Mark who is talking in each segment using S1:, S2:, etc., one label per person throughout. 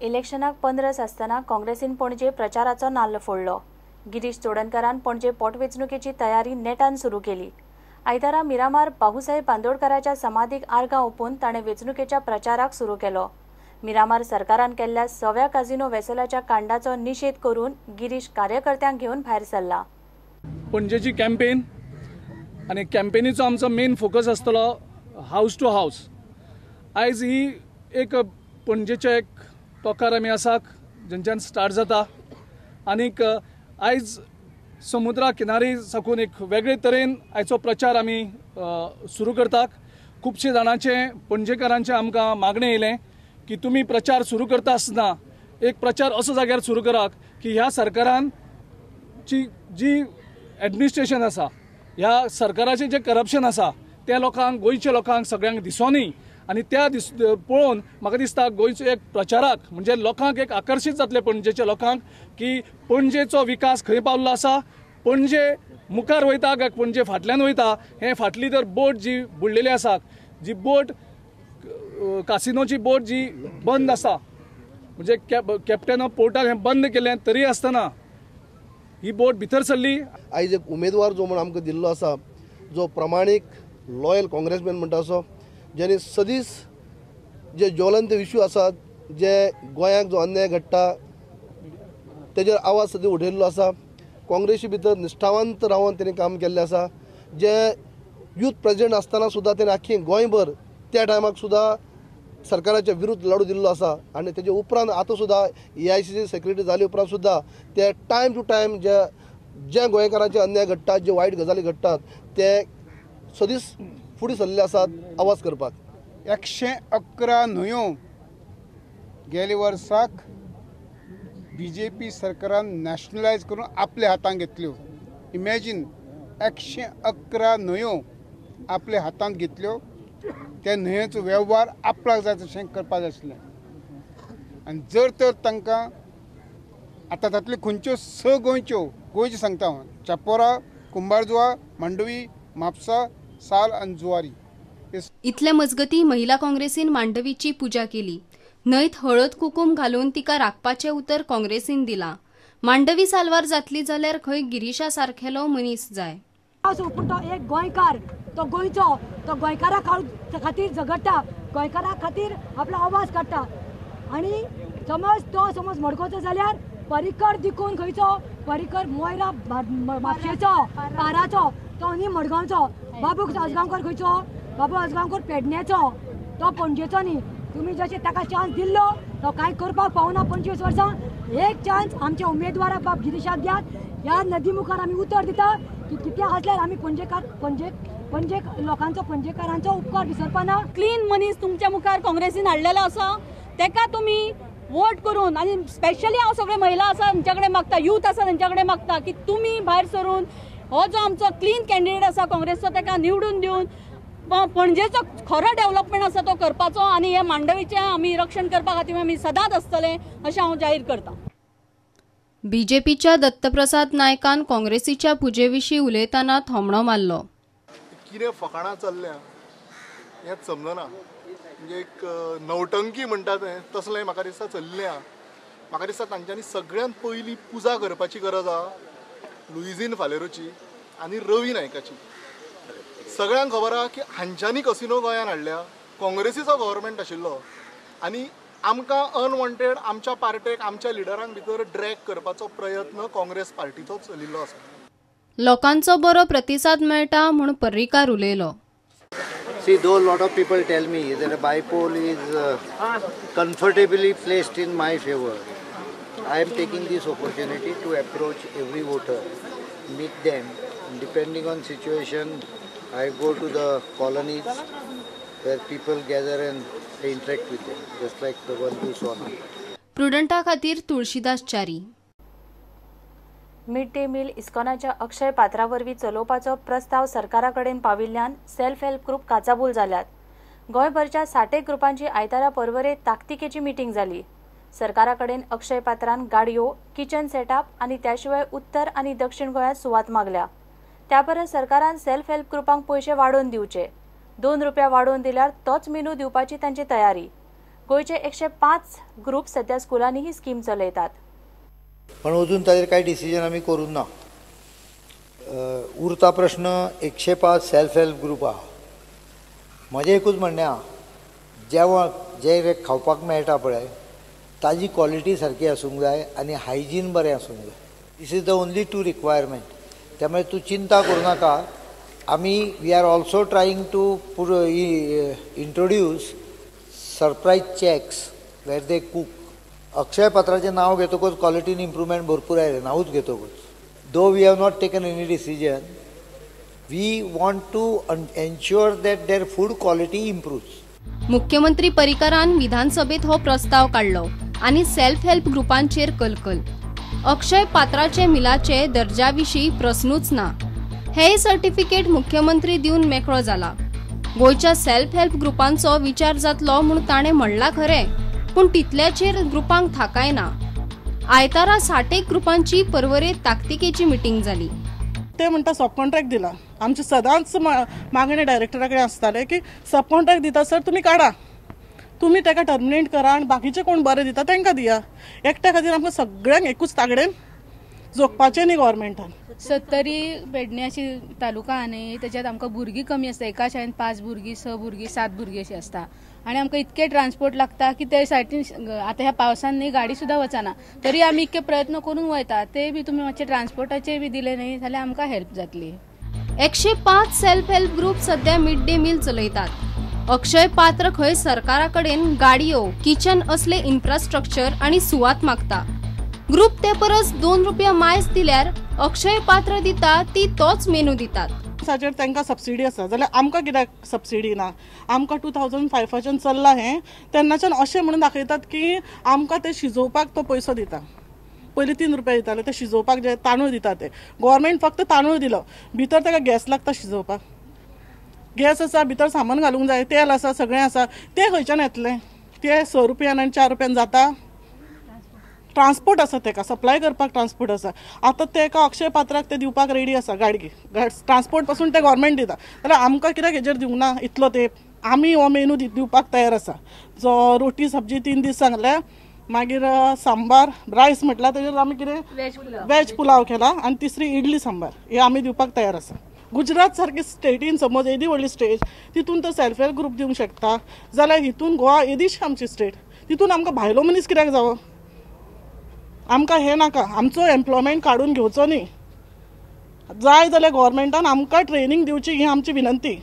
S1: इलेक्शनाक 15 आसतना काँग्रेसीन पणजे प्रचाराचो नाल्ल फोडलो. गिरीश चोडणकारान पणजे पोटवेंचणुकेची तयारी नेटान सुरू केली. आयतारा मिरामार बाबूसाहेब बांदोडकराच्या समाधीक आर्गां ओंपून ताणें वेंचणुकेच्या प्रचाराक सुरू केलो. मिरामार सरकारान केल्ल्या सव्या काझिनो वेसलाच्या कांडाचो निशेध करून गिरीश कार्यकर्त्यांक घेवन भायर सरला.
S2: पणजेची कॅम्पेन आनी कॅम्पेनीचो आमचो मेन फोकस आसतलो हावस टू हावस. आयज ही एक पणजेचे एक तोकार आमी आसात जेंच्यान स्टार्ट जाता आनीक आयज समुद्रा किनारी साकून एक वेगळे तरेन आयचो प्रचार आमी सुरू करतात. खुबशे जाणांचे पणजेकारांचे आमकां मागणें येयलें की तुमी प्रचार सुरू करता आसतना एक प्रचार असो जाग्यार सुरू करात की ह्या सरकारान जी एडमिनिस्ट्रेशन आसा, ह्या सरकाराचें जें करप्शन आसा तें लोकांक, गोंयच्या लोकांक सगळ्यांक दिसोनी आनी त्या पळोवन म्हाका दिसता गोंयचो एक प्रचाराक म्हणजे लोकांक एक आकर्शीत जातले पणजेच्या लोकांक की पणजेचो विकास खंय पावल्लो आसा, पणजे मुखार वयता काय पणजे फाटल्यान वयता. हें फाटली तर बोट जी बुडलेली आसा, जी बोट कासिनोची बोट जी बंद आसा, म्हणजे कॅप्टन ऑफ पोर्टाक हें बंद केलें तरी आसतना ही बोट भितर सरली.
S3: आयज एक उमेदवार जो म्हण आमकां दिल्लो आसा, जो प्रमाणीक लॉयल काँग्रेसमॅन म्हणटा असो, ज्याने सदीच जे ज्वलंत इश्यू आसात, जे गोंयाक जो अन्याय घडटा तेजेर आवाज सदी उठयल्लो आसा. काँग्रेसी भितर निश्ठावंत रावन तेणी काम केल्लें आसा. जे यूथ प्रेजिडेंट आसतना सुद्दां तेणी आख्खी गोंयभर त्या टायमाक सुद्दां सरकाराच्या विरुद्ध लढो दिल्लो आसा आनी तेजे उपरांत आतां सुद्दां AICC secretary जाले उपरांत सुद्दां ते टायम टू टायम जे जे गोंयकारांचे अन्याय घडटात, जे वायट गजाली घडटात ते सदीच फुडें सरले आसात आवाज करपाक.
S4: 111 न्हंयो गेले वर्साक बीजेपी सरकारान नॅशनलायज करून आपल्या हातांत घेतल्यो. इमॅजीन 111 न्हंयो आपल्या हातांत घेतल्यो. त्या न्हंयेचो वेव्हार आपल्याक जाय तशें करपाक जाय आसलें. आनी जर तर तांकां आतां तातल्यो खंयच्यो 6 गोंयच्यो, गोंयच्यो सांगता हांव, चापोरा, कुंभारजुआ, मांडवी, म्हापसा, साल आनी जुवारी.
S5: इतले मजगती महिला काँग्रेसीन मांडवीची पुजा केली. न्हंयत हळद कुकूम घालून तिका राखपाचें उतर काँग्रेसीन दिलां. मांडवी साल्वार जातली जाल्यार खंय गिरीशा सारखेलो मनीस जाय.
S6: पूण तो एक गोंयकार, तो गोंयचो, तो गोंयकारा खातीर झगडटा, गोंयकारा खातीर आपलो आवाज काडटा. आनी समज तो समज मडगांवचो जाल्यार परिकर दिकून खंयचो परिकर मोयरा म्हापशेचो पाराचो, तो न्ही मडगांवचो. बाबू आजगांवकर खंयचो, बाबू आजगांवकर पेडण्याचो, तो पणजेचो न्ही. तुमी जशें ताका चान्स दिल्लो तो कांय करपाक पावना 25 वर्सां. एक चान्स आमच्या उमेदवाराक बाब गिरीशाक दियात. ह्या नदी मुखार आमी उतर दिता की कितें आसल्यार आमी पणजेकार, पणजे पणजे लोकांचो, पणजेकारांचो उपकार विसरपाना.
S7: क्लीन मनीस तुमच्या मुखार काँग्रेसीन हाडलेलो आसा, तेका तुमी वोट करून, आनी स्पेशली हांव सगळे महिला आसा तेंच्या कडेन मागता, यूथ आसा तेंच्या कडेन मागता की तुमी भायर सरून हो जो आमचो क्लीन कॅन्डिडेट आसा काँग्रेसचो तेका निवडून दिवन पणजेचो खरो डेव्हलपमेंट आसा तो करपाचो आनी हे मांडवीचें आमी रक्षण करपा खातीर आमी सदांच आसतले अशें हांव जाहीर करता.
S5: बीजेपीच्या दत्तप्रसाद नायकान काँग्रेसीच्या पुजेविशीं उलयतना थोमणो मारलो.
S8: कितें फकाणां चल्ल्या हेंच समजना. म्हणजे एक नौटंकी म्हणटा तें तसलें म्हाका दिसता चल्लें आहा. म्हाका दिसता तांच्यांनी सगळ्यांत पयलीं पुजा करपाची गरज आहा लुईझीन फालेरोची आनी रवी नायकाची. सगळ्यांक खबर आहा की हांच्यांनी कसिनो गोंयांत हाडल्या, काँग्रेसीचो गव्हर्मेंट आशिल्लो आनी आमकां अनवॉन्टेड आमच्या पार्टेक, आमच्या लिडरांक भितर ड्रॅग करपाचो प्रयत्न काँग्रेस पार्टीचो चलिल्लो आसा.
S5: लोकांचो बरो प्रतिसाद मेळटा म्हूण पर्रीकार उलयलो.
S9: See, though a lot of people tell me that a bypoll is comfortably placed in my favor, I am taking this opportunity to approach every voter, meet them. Depending on situation, I go to the colonies where people gather and I interact with them, just like the one you saw now.
S5: प्रुडंटा खातीर Tulsidas Chari.
S1: Mid day meal इस्कॉनाच्या Akshay पात्रा वरवीं चलोवपाचो प्रस्ताव सरकारा कडेन पाविल्ल्यान self help group काचाबूल जाल्यात. गोंयभरच्या 60 ग्रुपांची आयतारा पर्वरे ताकतिकेची मिटींग जाली. सरकारा कडेन अक्षय पात्रान गाडयो, किचन सेटअप आनी त्या शिवाय उत्तर आनी दक्षिण गोंयांत सुवात मागल्या. त्या परस सरकारान सेल्फ हेल्प ग्रुपांक पयशे वाडोवन दिवचे. 2 रुपया वाडोवन दिल्यार तोच मेनू दिवपाची तांची तयारी. गोंयचे 105 ग्रुप सध्या स्कुलांनी ही स्कीम चलयतात.
S9: पण अजून ताजेर कांय डिसिजन आमी करूंक ना. उरता प्रश्न 105 सेल्फ हेल्प ग्रुप आहा. म्हजें एकूच म्हणणें आहा, जेवण जें खावपाक मेळटा पळय ताजी क्वॉलिटी सारकी आसूंक जाय आनी हायजीन बरें आसूंक जाय. This is the only two requirement. त्यामुळे तूं चिंता करूं नाका. आमी we are also trying to introduce surprise checks where they cook. Akshay पात्राचें नांव घेतकूच क्वॉलिटीन इम्प्रूवमेंट भरपूर आयलें नांवूच घेतकूच. Though we have not taken any decision, we want to ensure that their food quality improves.
S5: मुख्यमंत्री परिकरान विधानसभेत हो प्रस्ताव काडलो आनी सेल्फ हेल्प ग्रुपांचेर कलकल. अक्षय पात्राचे मिलाचे दर्जाविशीं प्रस्नूच ना. हेय सर्टिफिकेट मुख्यमंत्री दिवन मेकळो जाला. गोंयच्या सेल्फ हेल्प ग्रुपांचो विचार जातलो म्हूण ताणें म्हणलां खरें, पूण तितल्याचेर ग्रुपांक थाकाय ना. आयतारा 60 ग्रुपांची पर्वरे ताकतिकेची मिटींग जाली.
S10: ते म्हणटा सब कॉन्ट्रॅक्ट दिला. आमचे सदांच मागणे डायरेक्टरा कडेन आसताले की सब कॉन्ट्रॅक्ट दिता सर तुमी काडा, तुमी ताका टर्मिनेट करा आनी बाकीचे कोण बरे दिता तांकां दिया. एकट्या खातीर आमकां सगळ्यांक एकूच तागडेन जोखपाचें न्ही गव्हर्मेंटान.
S11: सत्तरी पेडणे अशी तालुका आहा न्ही, तेच्यात आमकां भुरगीं कमी आसता. एका शाळेन 5 भुरगीं, 6 भुरगीं, 7 भुरगीं अशीं आसता आनी आमकां इतके ट्रान्सपोर्ट लागता की ते सायडीन आतां ह्या पावसान न्ही गाडी सुद्दां वचना, तरी आमी इतके प्रयत्न करून वयता. ते बी तुमी मातशे ट्रान्सपोर्टाचे बी दिले न्ही जाल्यार आमकां हेल्प जातली.
S5: 105 सेल्फ हेल्प ग्रुप सध्या मिड डे मील चलयतात. अक्षय पात्र खंय सरकारा कडेन गाडयो, किचन असले इन्फ्रास्ट्रक्चर आनी सुवात मागता. ग्रुप ते परस 2 रुपया मायज दिल्यार अक्षय पात्र दिता ती तोच मेनू दितात.
S10: हाचेर तांकां सबसिडी आसा जाल्यार आमकां कित्याक सबसिडी ना? आमकां 2005 चल्लां हें, तेन्नाच्यान अशें म्हणून दाखयतात की आमकां ते शिजोवपाक तो पयसो दिता. पयलीं 3 रुपया दिताले ते शिजोवपाक, जे तांदूळ दिता ते गव्हर्मेंट फक्त तांदूळ दिलो, भितर ताका गॅस लागता शिजोवपाक, गॅस आसा, भितर सामान घालूंक जाय, तेल आसा, सगळें आसा, तें खंयच्यान येतलें? तें 6 रुपयान आनी 4 रुपयान जाता? ट्रान्सपोर्ट आसा, तेका सप्लाय करपाक ट्रान्सपोर्ट आसा. आतां तेका अक्षय पात्राक ते दिवपाक रेडी आसा गाडी, ट्रान्सपोर्ट पासून ते गव्हर्मेंट दिता. जाल्यार आमकां कित्याक हेजेर दिवंक ना इतलो तेंप? आमी हो मेनू दिवपाक तयार आसा. जो रोटी सब्जी 3 दीस सांगल्या, मागीर सांबार रायस म्हटल्यार तेजेर आमी कितें वेज पुलाव केला आनी तिसरी इडली सांबार, हे आमी दिवपाक तयार आसा. गुजरात सारकी स्टेटीन समज येदी व्हडली स्टेट, तितून तर सेल्फ हेल्प ग्रुप दिवंक शकता, जाल्यार हितून गोवा येदीशी आमची स्टेट, तितून आमकां भायलो मनीस कित्याक जावो? आमकां हें नाका, आमचो एम्प्लॉयमेंट काडून घेवचो न्ही. जाय जाल्यार गव्हर्मेंटान आमकां ट्रेनींग दिवची ही आमची विनंती.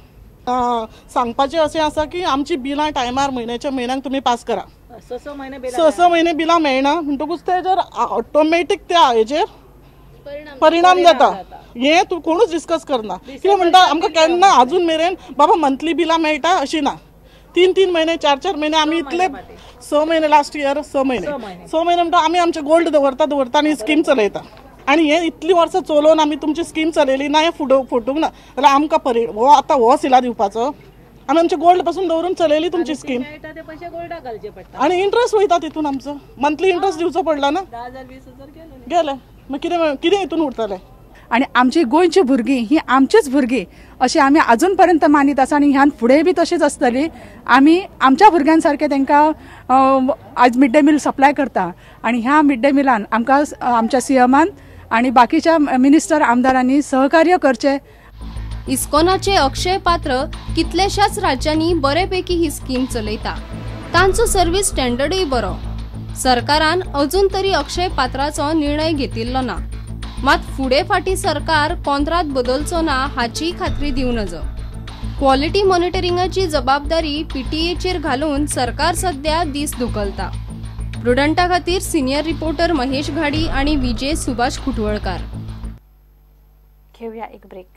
S10: सांगपाचें अशें आसा की आमची बिलां टायमार म्हयन्याच्या म्हयन्याक तुमी पास करा. 6-6 म्हयने बिलां मेळना म्हणटकूच तेजेर ऑटोमॅटीक त्या हेजेर परिणाम जाता. हें तूं कोणूच डिस्कस करना. कितें म्हणटा आमकां केन्ना अजून मेरेन बाबा मंथली बिलां मेळटा अशी ना. 3-3 म्हयने, 4-4 म्हयने आमी इतले 6 म्हयने लास्ट इयर 6 म्हयने 6 म्हयने म्हणटा आमी आमचे गोल्ड दवरता दवरता आनी स्कीम चलयता. आनी हे इतली वर्सां चलोवन आमी तुमची स्कीम चलयली ना, हें फुटूंक ना जाल्यार आमकां हो आतां हो सिला दिवपाचो. आमी आमचे गोल्ड पासून दवरून चलयली तुमची स्कीम आनी इंट्रस्ट वयता तितून, आमचो मंथली इंट्रस्ट दिवचो पडला ना, गेले मागीर कितें कितें हितून उरतलें?
S12: आनी आमची गोंयची भुरगीं ही आमचीच भुरगीं अशें आमी आजून पर्यंत मानीत आसा आनी ह्यान फुडें बी तशीच आसतली. आमी आमच्या भुरग्यां सारकें तांकां आज मिड डे मील सप्लाय करता आनी ह्या मिड डे मिलान आमकां आमच्या सीएमान आनी बाकीच्या मिनिस्टर आमदारांनी सहकार्य करचें.
S5: इस्कॉनाचे अक्षय पात्र कितल्याशाच राज्यांनी बरेपैकी ही स्कीम चलयता. तांचो सर्व्हिस स्टँडर्डूय बरो. सरकारान अजून तरी अक्षय पात्राचो निर्णय घेतिल्लो ना. मात फुडें फाटीं सरकार कोंत्रात बदलचो ना हाचीय खात्री दिवं नजो. क्वॉलिटी मॉनिटरिंगाची जबाबदारी पीटीएचेर घालून सरकार सध्या दीस धुकलता. प्रुडंटा खातीर सिनियर रिपोर्टर महेश घाडी आणि विजय सुभाष खुटवळकार.
S1: घेऊया एक ब्रेक.